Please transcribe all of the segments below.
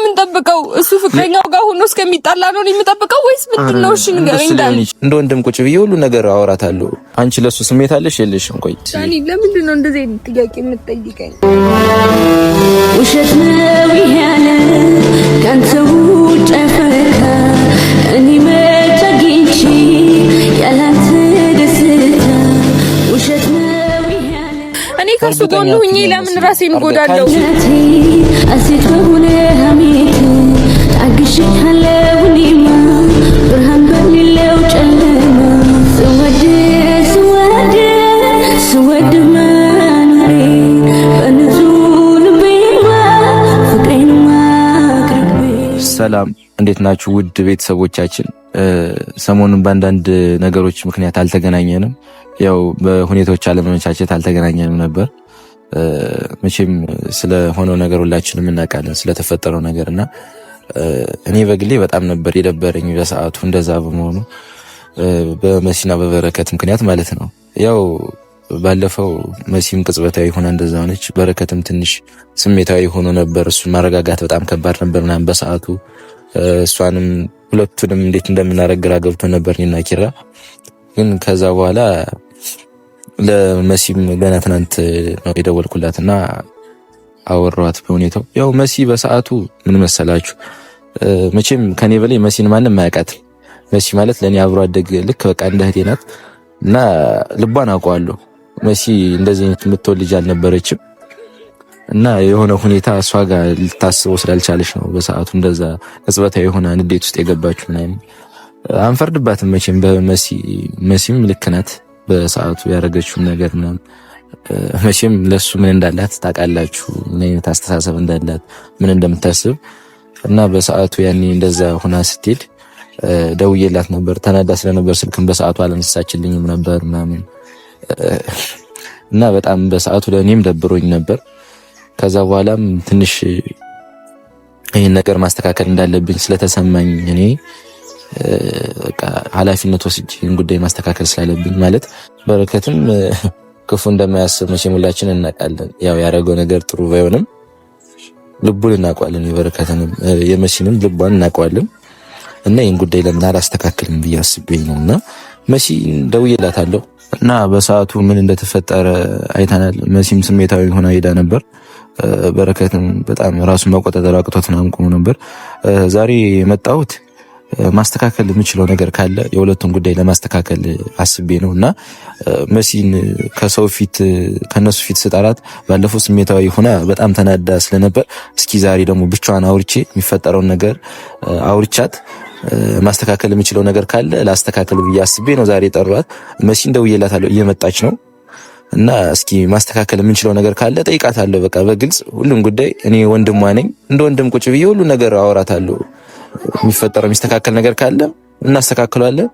የምንጠብቀው? እሱ ፍቅረኛው ጋር ሆኖ እስከሚጣላ ነው የምጠብቀው ወይስ ምንድን ነው? እሺ ንገረኝ ዳኒ። እንደ ወንድም ቁጭ ብዬ ሁሉ ነገር አወራታለሁ። አንቺ ለሱ ስሜት አለሽ የለሽም? ቆይ ዳኒ፣ ለምንድን ነው እንደዚህ አይነት ጥያቄ የምትጠይቀኝ? ውሸት ነው ይሄ ካንተ ውጭ አይፈካ እኔ መች አግኝቼ ያላንተ ደስታ ውሸት ነው ይሄ እኔ ከሱ ጎን ሁኜ ለምን ራሴን እጎዳለሁ? አሴት በሆነ ሐሜት ታግሼሃለሁ እኔማ ብርሃን በሌለው ጨለማ ስወድ ስወድ ስወድ መኖሬ በንጹህ ልቤማ ፍቅሬን አቅርቤ። ሰላም፣ እንዴት ናችሁ ውድ ቤተሰቦቻችን? ሰሞኑን በአንዳንድ ነገሮች ምክንያት አልተገናኘንም። ያው በሁኔታዎች አለመመቻቸት አልተገናኘንም ነበር። መቼም ስለሆነው ነገር ሁላችንም እናውቃለን፣ ስለተፈጠረው ነገር። እና እኔ በግሌ በጣም ነበር የደበረኝ በሰዓቱ እንደዛ በመሆኑ፣ በመሲና በበረከት ምክንያት ማለት ነው። ያው ባለፈው መሲም ቅጽበታዊ ሆና እንደዛ ሆነች። በረከትም ትንሽ ስሜታዊ ሆኖ ነበር። እሱን ማረጋጋት በጣም ከባድ ነበር ምናምን በሰዓቱ። እሷንም ሁለቱንም እንዴት እንደምናደርግ ግራ ገብቶ ነበር እኔና ኪራ። ግን ከዛ በኋላ ለመሲም ገና ትናንት ነው የደወልኩላትና አወሯት በሁኔታው። ያው መሲ በሰዓቱ ምን መሰላችሁ፣ መቼም ከኔ በላይ መሲን ማንም አያውቃትም። መሲ ማለት ለእኔ አብሮ አደግ ልክ በቃ እንደ እህቴ ናት እና ልቧን አውቀዋለሁ። መሲ እንደዚህ አይነት የምትወድ ልጅ አልነበረችም እና የሆነ ሁኔታ እሷ ጋር ልታስበው ስላልቻለች ነው በሰዓቱ እንደዛ ቅጽበታዊ የሆነ ንዴት ውስጥ የገባችው ምናምን። አንፈርድባትም መቼም በመሲ፣ መሲም ልክ ናት በሰዓቱ ያደረገችውን ነገር ምናምን። መቼም ለሱ ምን እንዳላት ታውቃላችሁ፣ ምን አይነት አስተሳሰብ እንዳላት፣ ምን እንደምታስብ። እና በሰዓቱ ያኔ እንደዛ ሆና ስትሄድ ደውዬላት ነበር። ተናዳ ስለነበር ስልክን በሰዓቱ አላነሳችልኝም ነበር ምናምን እና በጣም በሰዓቱ ለእኔም ደብሮኝ ነበር። ከዛ በኋላም ትንሽ ይህን ነገር ማስተካከል እንዳለብኝ ስለተሰማኝ እኔ በቃ ኃላፊነት ወስጄ ይህን ጉዳይ ማስተካከል ስላለብኝ፣ ማለት በረከትም ክፉ እንደማያስብ መቼም ሁላችን እናውቃለን። ያው ያደረገው ነገር ጥሩ ባይሆንም ልቡን እናውቀዋለን፣ የበረከትንም የመሲንም ልቧን እናውቀዋለን። እና ይህን ጉዳይ ለምን አላስተካክልም ብዬ አስቤ ነው እና መሲ ደውዬላታለሁ እና በሰዓቱ ምን እንደተፈጠረ አይተናል። መሲም ስሜታዊ ሆና ሄዳ ነበር። በረከትም በጣም ራሱን መቆጣጠር አቅቶት ምናምን ቆሞ ነበር። ዛሬ የመጣሁት ማስተካከል የምችለው ነገር ካለ የሁለቱን ጉዳይ ለማስተካከል አስቤ ነው እና መሲን ከሰው ፊት ከነሱ ፊት ስጠራት ባለፈው ስሜታዊ ሆና በጣም ተናዳ ስለነበር እስኪ ዛሬ ደግሞ ብቻዋን አውርቼ የሚፈጠረውን ነገር አውርቻት ማስተካከል የምችለው ነገር ካለ ላስተካከል ብዬ አስቤ ነው ዛሬ ጠሯት። መሲን ደውዬላታለሁ፣ እየመጣች ነው እና እስኪ ማስተካከል የምንችለው ነገር ካለ ጠይቃታለሁ። በቃ በግልጽ ሁሉም ጉዳይ እኔ ወንድሟ ነኝ፣ እንደ ወንድም ቁጭ ብዬ ሁሉ ነገር አወራታለሁ። የሚፈጠረው የሚስተካከል ነገር ካለ እናስተካክለዋለን።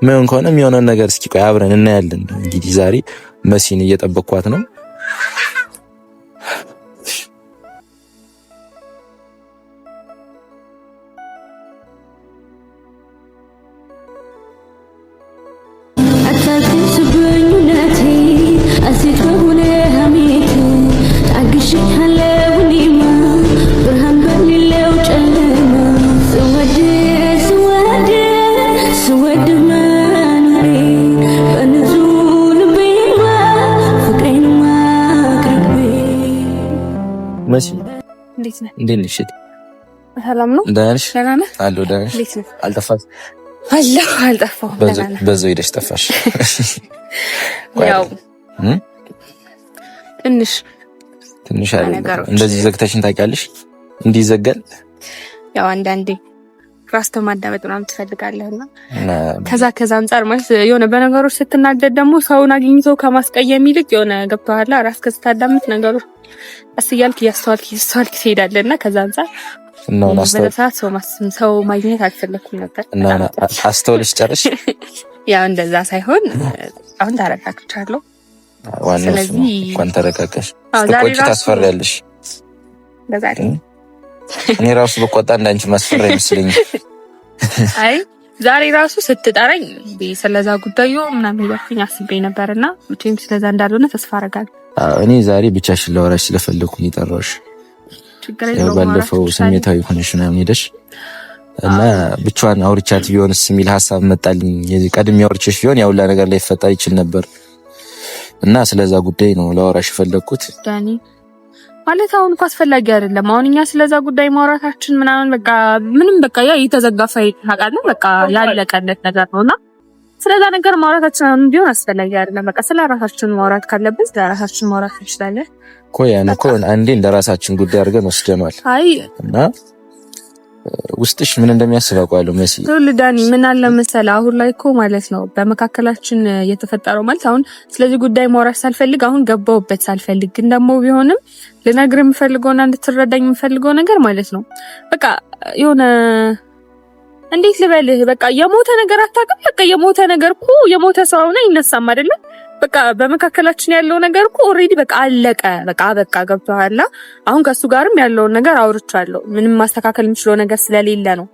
ምን ከሆነ የሚሆነውን ነገር እስኪ ቆይ አብረን እናያለን። እንግዲህ ዛሬ መሲን እየጠበቅኳት ነው። አታልቅስብኝ እውነቴ አሴት በሆነ ሐሜት ታግሼሃለሁ እኔማ ብርሃን በሌለው ጨለማ ስወድ ስወድ ስወድ መኖሬ በንጹህ ልቤማ ፍቅሬን አቅርቤ። መሲ፣ እንዴት ነህ? እንዴት ነሽ? ሰላም ነው? ደህና ነሽ? ደህና ነህ? አለሁ፣ ደህና ነሽ? እንዴት ነህ? አልጠፋሽ? አለሁ፣ አልጠፋሁም። ደህና ነህ? በዛው ሄደሽ ጠፋሽ። ያው ትንሽ ትንሽ አይደለም። ነገሮች። እንደዚህ ዘግተሽን ታውቂያለሽ? እንዲህ ይዘጋል። ያው አንዳንዴ ራስ ማዳመጥ ምናምን ትፈልጋለህ እና እና ከዛ አንጻር ማለት የሆነ በነገሮች ስትናደድ ደግሞ ሰውን አግኝቶ ከማስቀየም ይልቅ የሆነ ገብቶሃል፣ ራስ ስታዳምጥ ነገሮች ቀስ እያልክ እያስተዋልክ እያስተዋልክ ትሄዳለህ እና ከዛ አንጻር እና አሁን አስተውል በዛ ሰዓት ሰው ማግኘት አልፈለኩም ነበር። እና አሁን አስተውልሽ ጨርሽ። ያው እንደዛ ሳይሆን አሁን ተረጋግቻለሁ። ዋናው እሱ ነው። ስለዚህ እንኳን ተረጋጋሽ። አዎ፣ ዛሬ ስትቆጪ ራሱ ታስፈሪያለሽ። ለዛሬ እኔ ራሱ በቆጣ እንዳንቺ ማስፈራ አይመስለኝም። አይ ዛሬ ራሱ ስትጠራኝ ስለዛ ጉዳዩ ምናምን እያልኩኝ አስቤ ነበርና መቼም ስለዛ እንዳልሆነ ተስፋ አደርጋለሁ። እኔ ዛሬ ብቻሽን ላወራሽ ስለፈለኩኝ የጠራሁሽ። ባለፈው ስሜታዊ ሆነሽ ምናምን ሄደሽ እና ብቻዋን አውርቻት ቢሆንስ የሚል ሀሳብ መጣልኝ። ቀድሜ አውርቼሽ ቢሆን ያ ሁላ ነገር ላይ ይፈጠር ይችል ነበር እና ስለዛ ጉዳይ ነው ላወራሽ የፈለግኩት ዳኒ። ማለት አሁን እኮ አስፈላጊ አይደለም። አሁን እኛ ስለዛ ጉዳይ ማውራታችን ምናምን በቃ ምንም በቃ ያ የተዘጋ ፋይል ታውቃለህ፣ በቃ ያለቀለት ነገር ነውና ስለዛ ነገር ማውራታችን አሁን ቢሆን አስፈላጊ አይደለም። በቃ ስለ ራሳችን ማውራት ካለብን ስለ ራሳችን ማውራት እንችላለን እኮ። ያን እኮ አንዴ እንደ ራሳችን ጉዳይ አድርገን ወስደናል። አይ እና ውስጥሽ ምን እንደሚያስብ አውቀዋለሁ መሲ። ዳኒ ምን አለ መሰለህ፣ አሁን ላይ እኮ ማለት ነው በመካከላችን የተፈጠረው ማለት አሁን ስለዚህ ጉዳይ ማውራት ሳልፈልግ አሁን ገባውበት ሳልፈልግ ግን ደግሞ ቢሆንም ልነግርህ የምፈልገውና እንድትረዳኝ የምፈልገው ነገር ማለት ነው በቃ የሆነ እንዴት ልበልህ፣ በቃ የሞተ ነገር አታውቅም። በቃ የሞተ ነገር እኮ የሞተ ሰው አሁን አይነሳም አይደለም። በቃ በመካከላችን ያለው ነገር እኮ already በቃ አለቀ። በቃ በቃ ገብቶሃል። አሁን ከሱ ጋርም ያለውን ነገር አውርቻለሁ። ምንም ማስተካከል የምችለው ነገር ስለሌለ ነው።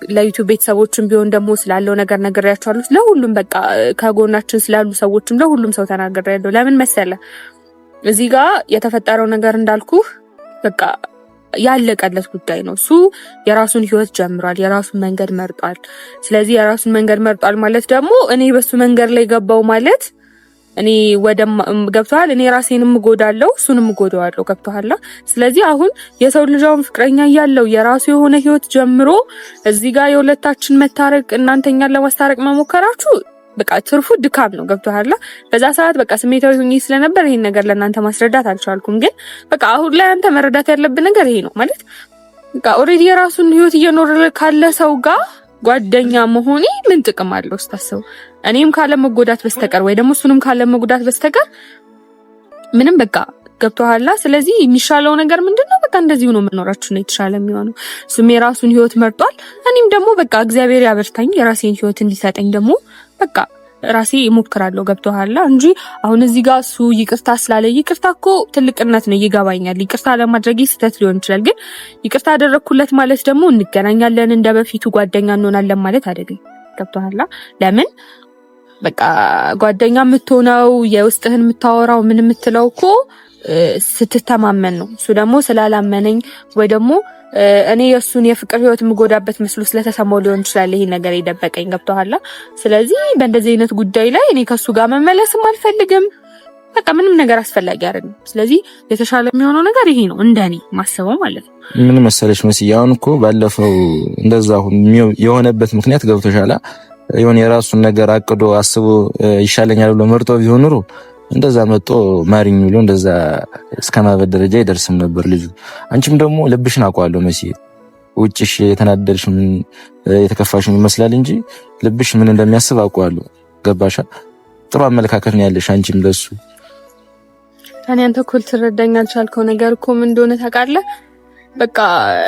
ለዩቲዩብ ቤተሰቦችም ቢሆን ደግሞ ስላለው ነገር ነግሬያቸዋለሁ። ለሁሉም በቃ ከጎናችን ስላሉ ሰዎችም ለሁሉም ሰው ተናግሬያለሁ። ለምን መሰለ እዚህ ጋር የተፈጠረው ነገር እንዳልኩህ በቃ ያለቀለት ጉዳይ ነው። እሱ የራሱን ህይወት ጀምሯል፣ የራሱን መንገድ መርጧል። ስለዚህ የራሱን መንገድ መርጧል ማለት ደግሞ እኔ በሱ መንገድ ላይ ገባው ማለት እኔ ወደ ገብቶሃል። እኔ ራሴንም እጎዳለሁ፣ እሱንም እጎዳዋለሁ። ገብቶሃል። ስለዚህ አሁን የሰው ልጅ አሁን ፍቅረኛ እያለው የራሱ የሆነ ህይወት ጀምሮ እዚህ ጋር የሁለታችን መታረቅ እናንተኛን ለማስታረቅ መሞከራችሁ በቃ ትርፉ ድካም ነው። ገብቶሃል። በዛ ሰዓት በቃ ስሜታዊ ሁኜ ስለነበር ይሄን ነገር ለእናንተ ማስረዳት አልቻልኩም። ግን በቃ አሁን ላይ አንተ መረዳት ያለብን ነገር ይሄ ነው ማለት በቃ already የራሱን ህይወት እየኖረ ካለ ሰው ጋር ጓደኛ መሆኔ ምን ጥቅም አለው ስታስበው? እኔም ካለ መጎዳት በስተቀር ወይ ደግሞ እሱንም ካለ መጎዳት በስተቀር ምንም በቃ ገብቶሃል። ስለዚህ የሚሻለው ነገር ምንድነው? በቃ እንደዚህ ሆኖ መኖራችሁ ነው የተሻለ የሚሆነው። እሱም የራሱን ህይወት መርጧል። እኔም ደግሞ በቃ እግዚአብሔር ያበርታኝ የራሴን ህይወት እንዲሰጠኝ ደግሞ በቃ ራሴ እሞክራለሁ። ገብቶሃል እንጂ አሁን እዚህ ጋር እሱ ይቅርታ ስላለ ይቅርታ እኮ ትልቅነት ነው፣ ይገባኛል። ይቅርታ ለማድረግ ስህተት ሊሆን ይችላል፣ ግን ይቅርታ አደረግኩለት ማለት ደግሞ እንገናኛለን እንደ በፊቱ ጓደኛ እንሆናለን ማለት አይደለም። ገብቶሃል? ለምን በቃ ጓደኛ የምትሆነው የውስጥህን የምታወራው ምን የምትለው እኮ ስትተማመን ነው። እሱ ደግሞ ስላላመነኝ ወይ ደግሞ እኔ የእሱን የፍቅር ህይወት የምጎዳበት መስሎ ስለተሰማው ሊሆን ይችላል ይሄን ነገር የደበቀኝ። ገብቶሃል? ስለዚህ በእንደዚህ አይነት ጉዳይ ላይ እኔ ከእሱ ጋር መመለስም አልፈልግም። በቃ ምንም ነገር አስፈላጊ አይደለም። ስለዚህ የተሻለ የሚሆነው ነገር ይሄ ነው እንደኔ ማስበው ማለት ነው። ምን መሰለሽ መስዬ፣ አሁን እኮ ባለፈው እንደዛ የሆነበት ምክንያት ገብቶሻል። የሆነ የራሱን ነገር አቅዶ አስቦ ይሻለኛል ብሎ መርጦ ቢሆን ኑሮ እንደዛ መጦ ማሪኝ ብሎ እንደዛ እስከ ማበድ ደረጃ አይደርስም ነበር ልጁ። አንቺም ደግሞ ልብሽን አውቀዋለሁ መሲ፣ ውጭሽ የተናደድሽ ምን የተከፋሽ ይመስላል እንጂ ልብሽ ምን እንደሚያስብ አውቀዋለሁ። ገባሻ? ጥሩ አመለካከት ነው ያለሽ አንቺም ለሱ። እኔ አንተ እኮ ልትረዳኝ አልቻልከው ነገር እኮ ምን እንደሆነ ታውቃለህ? በቃ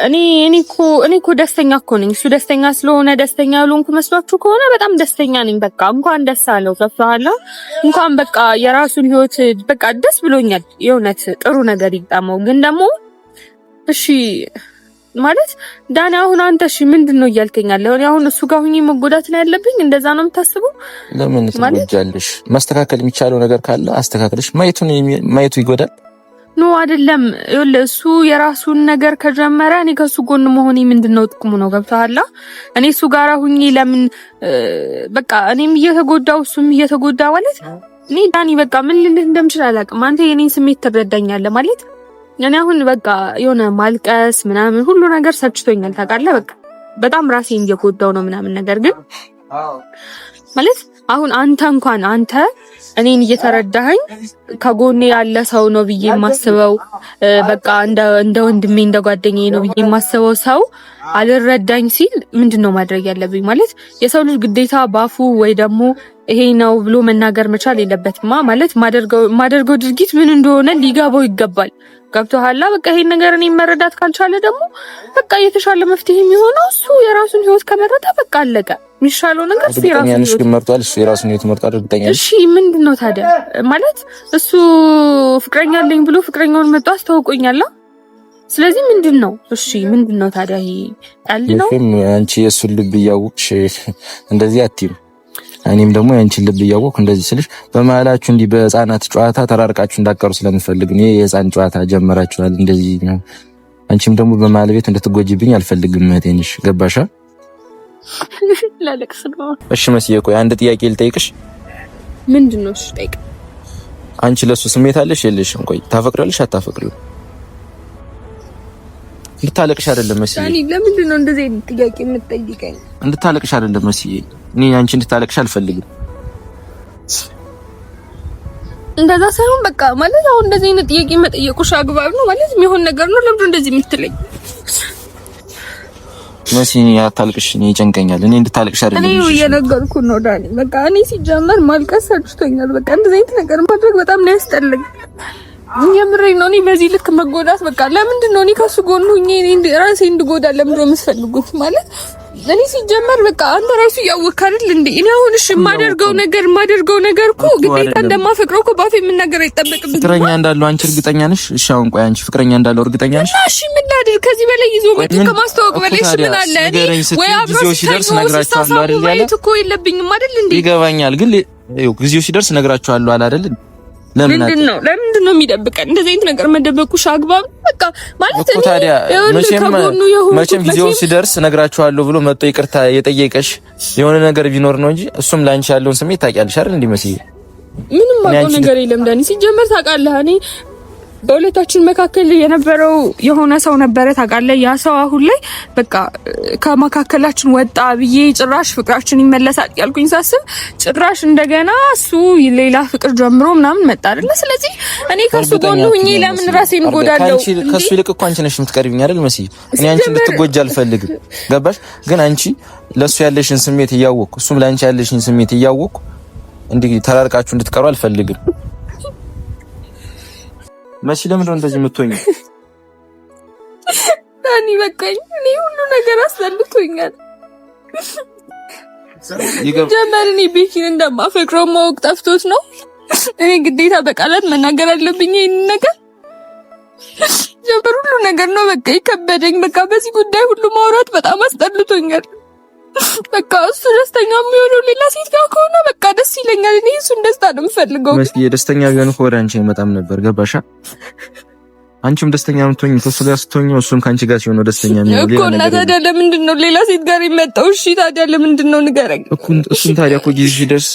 እኔ እኔ እኮ እኔ እኮ ደስተኛ እኮ ነኝ። እሱ ደስተኛ ስለሆነ ደስተኛ ያልሆንኩ መስሏችሁ ከሆነ በጣም ደስተኛ ነኝ። በቃ እንኳን ደስ አለው። ገብቶሃል? እንኳን በቃ የራሱን ህይወት በቃ ደስ ብሎኛል። የእውነት ጥሩ ነገር ይግጠመው። ግን ደግሞ እሺ ማለት ዳኒ፣ አሁን አንተ እሺ ምንድን ነው እያልከኝ ያለኸው? እኔ አሁን እሱ ጋር ሁኜ መጎዳት ነው ያለብኝ? እንደዛ ነው የምታስበው? ለምን ትጎጃለሽ? ማስተካከል የሚቻለው ነገር ካለ አስተካክለሽ ማየቱ ይጎዳል። No አይደለም። ይኸውልህ እሱ የራሱን ነገር ከጀመረ እኔ ከሱ ጎን መሆኔ ምንድነው ጥቅሙ ነው? ገብቶሃል? እኔ እሱ ጋራ ሁኜ ለምን በቃ እኔም እየተጎዳው እሱም እየተጎዳ ማለት እኔ ዳኒ በቃ ምን ልልህ እንደምችል አላውቅም። አንተ የኔን ስሜት ትረዳኛለህ ማለት እኔ አሁን በቃ የሆነ ማልቀስ ምናምን ሁሉ ነገር ሰልችቶኛል ታውቃለህ። በቃ በጣም ራሴን እየጎዳው ነው ምናምን ነገር ግን ማለት አሁን አንተ እንኳን አንተ እኔን እየተረዳኸኝ ከጎኔ ያለ ሰው ነው ብዬ የማስበው በቃ እንደ ወንድሜ እንደ ጓደኛዬ ነው ብዬ የማስበው ሰው አልረዳኝ ሲል ምንድን ነው ማድረግ ያለብኝ? ማለት የሰው ልጅ ግዴታ ባፉ ወይ ደግሞ ይሄ ነው ብሎ መናገር መቻል የለበትማ። ማለት ማደርገው ድርጊት ምን እንደሆነ ሊገባው ይገባል። ገብቶሃል? በቃ ይሄን ነገር እኔ መረዳት ካልቻለ ደግሞ በቃ የተሻለ መፍትሄ የሚሆነው እሱ የራሱን ህይወት ከመረጠ በቃ አለቀ። የሚሻለው ነገር እሱ የራሱን ህይወት መርጧል። እሱ የራሱን ህይወት መርጧል። እርግጠኛ ነሽ? እሺ ምንድን ነው ታዲያ? ማለት እሱ ፍቅረኛ አለኝ ብሎ ፍቅረኛውን መጥቶ አስተዋውቆኛል። ስለዚህ ምንድን ነው? እሺ ምንድን ነው ታዲያ? ይሄ ቀልድ ነው? አንቺ የእሱን ልብ እያወቅሽ እንደዚህ አትይም። እኔም ደግሞ ያንቺን ልብ እያወቅሁ እንደዚህ ስልሽ በመሀላችሁ እንዲህ በህፃናት ጨዋታ ተራርቃችሁ እንዳቀሩ ስለምፈልግ ነው። የህፃን ጨዋታ ጀመራችኋል እንደዚህ ነው። አንቺም ደግሞ በመሀል ቤት እንድትጎጂብኝ አልፈልግም። እህቴ ነሽ፣ ገባሻ? ላለቅስ ነው። እሺ መስዬ፣ ቆይ አንድ ጥያቄ ልጠይቅሽ። ምንድን ነው? እሺ ጠይቅ። አንቺ ለሱ ስሜት አለሽ የለሽም? ቆይ ታፈቅሪያለሽ አታፈቅሪው? እንድታለቅሽ አይደለም መስዬ። ዳኒ፣ ለምንድን ነው እንደዚህ አይነት ጥያቄ የምትጠይቀኝ? እንድታለቅሽ አይደለም መስዬ። እኔ አንቺ እንድታለቅሽ አልፈልግም። እንደዛ ሳይሆን በቃ ማለት አሁን እንደዚህ አይነት ጥያቄ መጠየቁሽ አግባብ ነው ማለት የሚሆን ነገር ነው። ለምንድን ነው እንደዚህ የምትለኝ? መሲ አታልቅሽ፣ እኔ ይጨንቀኛል። እኔ እንድታለቅሽ አይደለም እኔ እየነገርኩህ ነው ዳኒ። በቃ እኔ ሲጀመር ማልቀስ ሰልችቶኛል። በቃ እንደዚህ አይነት ነገር ማድረግ በጣም ነው ያስጠላኝ። የምሬን ነው። እኔ በዚህ ልክ መጎዳት በቃ ለምንድን ነው እኔ ከሱ ጎን ሆኜ እኔ ራሴ እንድጎዳ ለምንድን ነው የምትፈልጉት? ማለት እኔ ሲጀመር በቃ አንተ ራሱ እያወቅህ አይደል እንዴ? እኔ አሁን እሺ የማደርገው ነገር የማደርገው ነገር እኮ ግዴታ እንደማፈቅረው እኮ ባፌ የምናገር አይጠበቅብኝም። ፍቅረኛ እንዳለው አንቺ እርግጠኛ ነሽ? እሺ አሁን ቆይ አንቺ ፍቅረኛ እንዳለው እርግጠኛ ነሽ? እሺ ምን ላድርግ? ከዚህ በላይ ይዞ መጥቶ ከማስተዋወቅ በላይ እሺ ምን አለ? እኔ ወይ አብሮ ሲደርስ እነግራቸዋለሁ አይደል? ማየት እኮ የለብኝም አይደል እንዴ? ይገባኛል፣ ግን ጊዜው ሲደርስ እነግራቸዋለሁ አለ አይደል? ለምንድን ነው የሚደብቀን? እንደዚህ አይነት ነገር መደበቁሽ አግባብ በቃ ማለት እኮ ታዲያ መቼም ጊዜው ሲደርስ እነግራችኋለሁ ብሎ መጥቶ ይቅርታ የጠየቀሽ የሆነ ነገር ቢኖር ነው እንጂ እሱም ላንቺ ያለውን ስሜት ታውቂያለሽ አይደል? እንዲመስል ምንም አውቀው ነገር የለም ዳኒ። ሲጀመር ታውቃለህ እኔ በሁለታችን መካከል የነበረው የሆነ ሰው ነበረ ታውቃለህ። ያ ሰው አሁን ላይ በቃ ከመካከላችን ወጣ ብዬ ጭራሽ ፍቅራችን ይመለሳል ያልኩኝ ሳስብ ጭራሽ እንደገና እሱ ሌላ ፍቅር ጀምሮ ምናምን መጣ አይደለ? ስለዚህ እኔ ከሱ ጎን ሁኜ ለምን ራሴን እጎዳለሁ? ከሱ ይልቅ እኮ አንቺ ነሽ የምትቀርቢኝ አይደል መሲ? እኔ አንቺ እንድትጎጂ አልፈልግም። ገባሽ? ግን አንቺ ለሱ ያለሽን ስሜት እያወቅኩ እሱም ለአንቺ ያለሽን ስሜት እያወቅኩ እንዲህ ተራርቃችሁ እንድትቀሩ አልፈልግም። መሲ ለምንድን ነው እንደዚህ የምትሆኚው? ዳኒ በቃኝ። እኔ ሁሉ ነገር አስጠልቶኛል። ጀመር እኔ ቤኪን እንደማፈቅረው ማወቅ ጠፍቶት ነው። እኔ ግዴታ በቃላት መናገር አለብኝ ይሄንን ነገር። ጀመር ሁሉ ነገር ነው በቃ የከበደኝ። በቃ በዚህ ጉዳይ ሁሉ ማውራት በጣም አስጠልቶኛል። በቃ እሱ ደስተኛ የሚሆነው ሌላ ሴት ጋር ከሆነ በቃ ደስ ይለኛል። እኔ እሱን ደስታ ነው የምፈልገው። መስኪ ደስተኛ ቢሆን እኮ ወደ አንቺ አይመጣም ነበር። ገባሻ? አንቺም ደስተኛ የምትሆኝ ከእሱ ጋር ስትሆኝ፣ እሱም ከአንቺ ጋር ሲሆን ነው ደስተኛ የሚሆነው። እኮ እና ታዲያ ለምንድን ነው ሌላ ሴት ጋር የመጣው? እሺ ታዲያ ለምንድን ነው ንገረኝ እኮ። እሱን ታዲያ እኮ ጊዜ ሲደርስ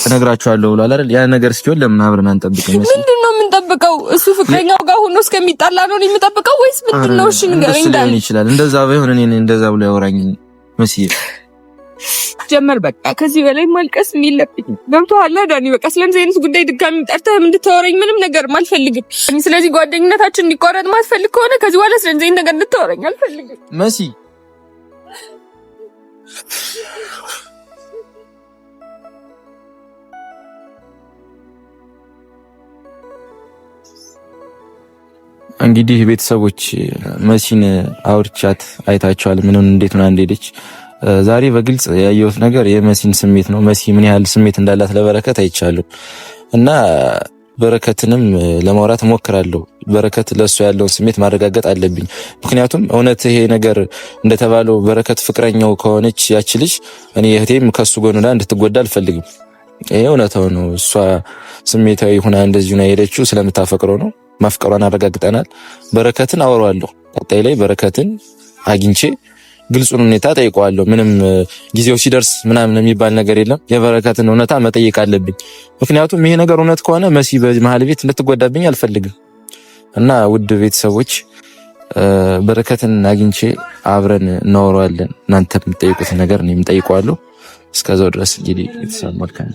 እነግራቸዋለሁ ብሏል አይደል? ያ ነገር እስኪሆን ለምን አብረን አንጠብቅም? ምንድን ነው የምንጠብቀው? እሱ ፍቅረኛው ጋር ሆኖ እስከሚጣላ ነው የምጠብቀው ወይስ ምንድን ነው? እሺ ንገረኝ። ሊሆን ይችላል። እንደዛ ባይሆን እኔ እንደዛ ብሎ ያወራኝ መስዬ ጀመር በቃ ከዚህ በላይ ማልቀስ የለብኝም። ገብቶሃል ዳኒ? በቃ ስለዚህ አይነት ጉዳይ ድጋሚ ጠርተህም እንድታወራኝ ምንም ነገር አልፈልግም። ስለዚህ ጓደኝነታችን እንዲቋረጥ ማትፈልግ ከሆነ ከዚህ በኋላ ስለዚህ አይነት ነገር እንድታወራኝ አልፈልግም መሲ። እንግዲህ ቤተሰቦች መሲን አውርቻት አይታችኋል፣ ምንም እንዴት ምናምን እንደሄደች ዛሬ በግልጽ ያየሁት ነገር የመሲን ስሜት ነው። መሲ ምን ያህል ስሜት እንዳላት ለበረከት አይቻለሁ እና በረከትንም ለማውራት እሞክራለሁ። በረከት ለእሱ ያለውን ስሜት ማረጋገጥ አለብኝ። ምክንያቱም እውነት ይሄ ነገር እንደተባለው በረከት ፍቅረኛው ከሆነች ያች ልጅ እኔ እህቴም ከሱ ጎን ሆና እንድትጎዳ አልፈልግም። ይሄ እውነታው ነው። እሷ ስሜታዊ ሆና እንደዚህ ሆና የሄደችው ስለምታፈቅረው ነው። ማፍቀሯን አረጋግጠናል። በረከትን አወራዋለሁ። ቀጣይ ላይ በረከትን አግኝቼ ግልጹን ሁኔታ ጠይቀዋለሁ። ምንም ጊዜው ሲደርስ ምናምን የሚባል ነገር የለም። የበረከትን እውነታ መጠየቅ አለብኝ። ምክንያቱም ይሄ ነገር እውነት ከሆነ መሲ በመሀል ቤት እንድትጎዳብኝ አልፈልግም። እና ውድ ቤተሰቦች በረከትን አግኝቼ አብረን እናወራዋለን። እናንተ የምትጠይቁት ነገር እኔም እጠይቀዋለሁ። እስከዛው ድረስ እንግዲህ ቤተሰብ መልካም